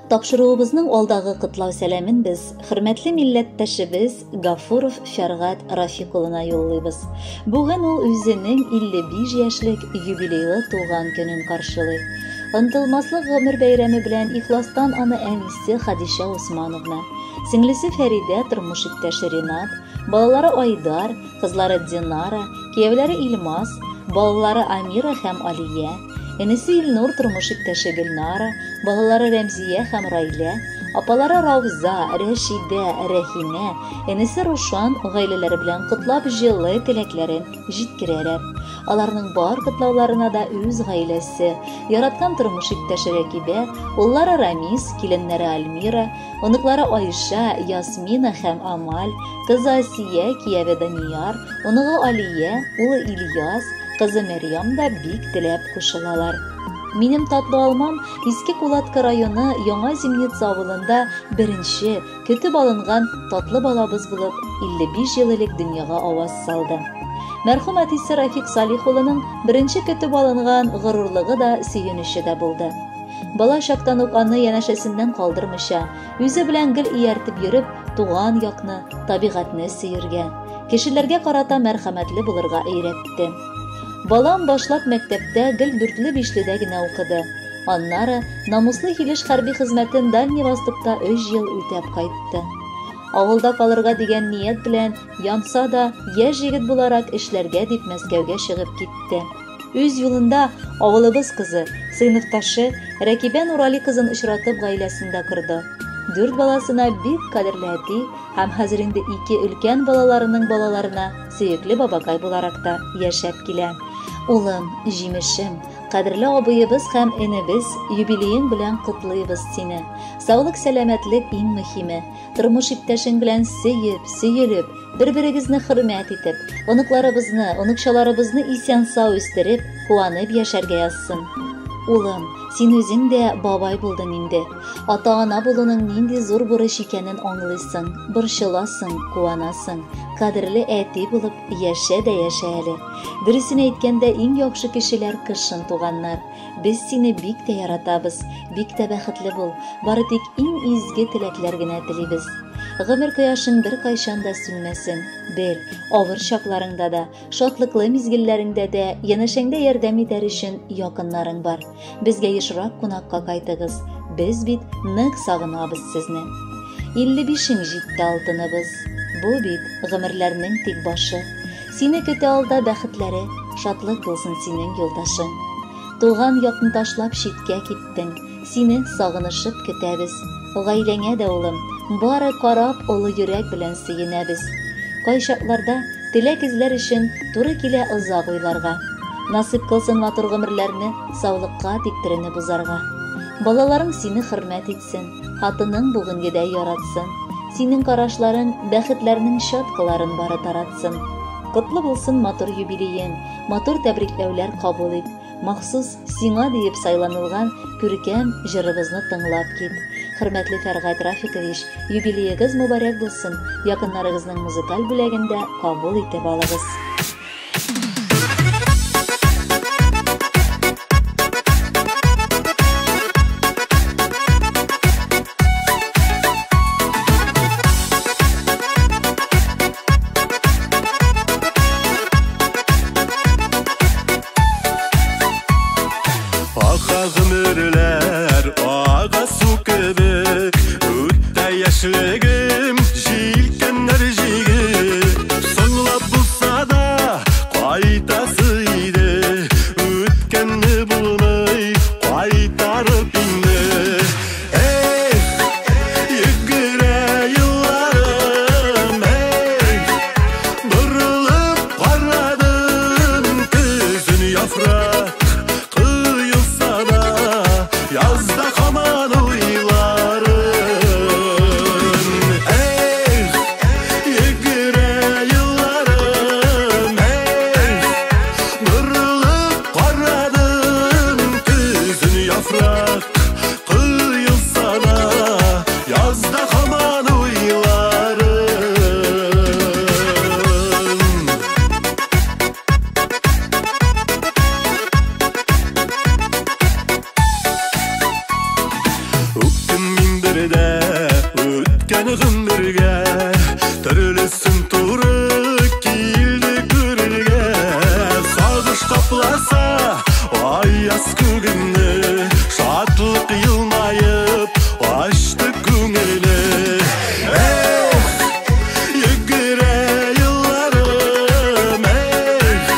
Тапшыруыбызның алдагы котлау сәламен без хөрмәтле милләттәшебез Гафуров Фәргать Рафик улына юллыйбыз. Бүген ул үзенең 55 яшьлек юбилейлы туган көнен каршылый. Онытылмаслык гомер бәйрәме белән ихластан аны әнисе Хадишә Усмановна, сеңлесе Фәридә, тормыш иптәше Ринат, балалары Айдар, кызлары Динара, кияүләре Илмас, балалары Амира һәм Алия, энесе Илнур, тормыш иптәше Гөлнара, балалары Рәмзия һәм Райлә, апалары Рауза, Рәшидә, Рәхимә, энесе Рушан гаиләләре белән котлап җылы теләкләрен җиткерәләр. Аларның бар котлауларына да үз гаиләсе, яраткан тормыш иптәше Рәкибә, уллары Рамис, киленнәре Альмира, оныклары Айша, Ясмина һәм Амаль, кызы Асия, кияве Данияр, оныгы Алия, улы Ильяс, кызы Мәрьям да бик теләп кушылалар. Минем татлы алмам Иске Кулатка районы Яңа Зимница авылында беренче, көтеп алынган татлы балабыз булып 55 ел элек дөньяга аваз салды. Мәрхүм әтисе Рафик Салих улының беренче көтеп алынган горурлыгы да, сөенече дә булды. Бала чактан ук аны янәшәсеннән калдырмыйча, үзе белән гел ияртеп йөреп, туган якны, табигатьне сөергә, кешеләргә карата мәрхәмәтле булырга өйрәтте. Балам башлап мәктәптә гел дүртле-бишледә генә укыды. Аннары намуслы килеш хәрби хезмәтен Дальний Востокта өч ел үтәп кайтты. Авылда калырга дигән ният белән янса да, яшь егет буларак эшләргә дип Мәскәүгә чыгып китте. Үз юлында авылыбыз кызы, сыйныфташы Рәкибә Нурали кызын очратып гаиләсен дә корды. Дүрт баласына бик кадерле әти һәм хәзер инде ике өлкән балаларының балаларына сөекле бабакай буларак та яшәп килә. Улым, җимешем, кадерле абыебыз һәм энебез, юбилеең белән котлыйбыз сине. Саулык-сәламәтлек иң мөһиме. Тормыш иптәшең белән сөеп, сөелеп, бер-берегезне хөрмәт итеп, оныкларыбызны, оныкчаларыбызны исән-сау үстереп, куанып яшәргә язсын. Улым, син үзең дә бабай булдың инде. Ата-ана булуның нинди зур бурыч икәнен аңлыйсың, борчыласың, куанасың. Кадерле әти булып яшә дә яшә әле. Дөресен әйткәндә, иң яхшы кешеләр кышын туганнар. Без сине бик тә яратабыз, бик тә бәхетле бул. Бары тик иң изге теләкләр генә телибез. Гомер кояшың беркайчан да сүнмәсен. Бел, авыр чакларыңда да, шатлыклы мизгелләреңдә дә янәшәңдә ярдәм итәр өчен якыннарың бар. Безгә ешрак кунакка кайтыгыз. Без бит нык сагынабыз сезне. 55-ең җитте, алтыныбыз. Бу бит гомерләрнең тик башы. Сине көтә алда бәхетләре, шатлык булсын синең юлдашың. Туган якны ташлап читкә киттең, сине сагынышып көтәбез. Гаиләңә дә, улым, бары карап олы йөрәк белән сөенәбез. Кайчакларда теләк эзләр өчен туры килә озак уйларга. Насыйп кылсын матур гомерләрне саулыкка тик теренеп узарга. Балаларың сине хөрмәт итсен, хатының бүгенгедәй яратсын. Синең карашларың бәхетләрнең чаткыларын бары таратсын. Котлы булсын матур юбилеең, матур тәбрикләүләр кабул ит. Махсус сиңа диеп сайланылган күркәм җырыбызны тыңлап кит. Хөрмәтле Фәргать Рафикович, юбилеегыз мөбарәк булсын. Якыннарыгызның музыкаль бүләген дә кабул итеп алыгыз. Ака гомерләр ага су кебек, үтә яшьлегем җилкәннәр җигеп. Соңлап булса да кайтасы иде, үткәнне булмый кайтарып инде. Эх, йөгерә елларым, эх, борылып карадым, көзен яфрак коелса да, язда һаман уйларым. Үткән гомергә төрлесен туры килде күрергә. Сагыш капласа аяз күгемне, шатлык елмаеп ачты күңелне. Эх, йөгерә елларым, эх,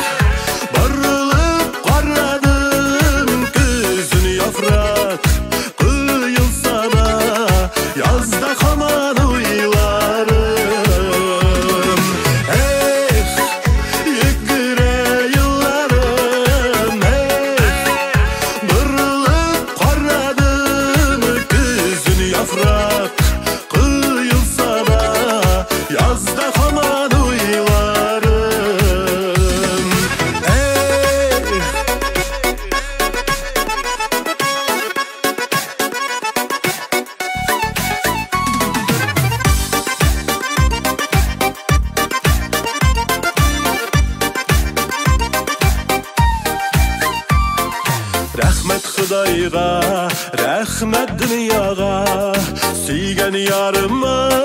борылып карадым, көзен яфрак коелса да, язда һаман уйларым. Эх, йөгерә елларым, эх, борылып карадым, көзен яфрак коелса да, язда һаман уйларым. Эх. Рәхмәт Ходайга, рәхмәт дөньяга, сөйгән ярыма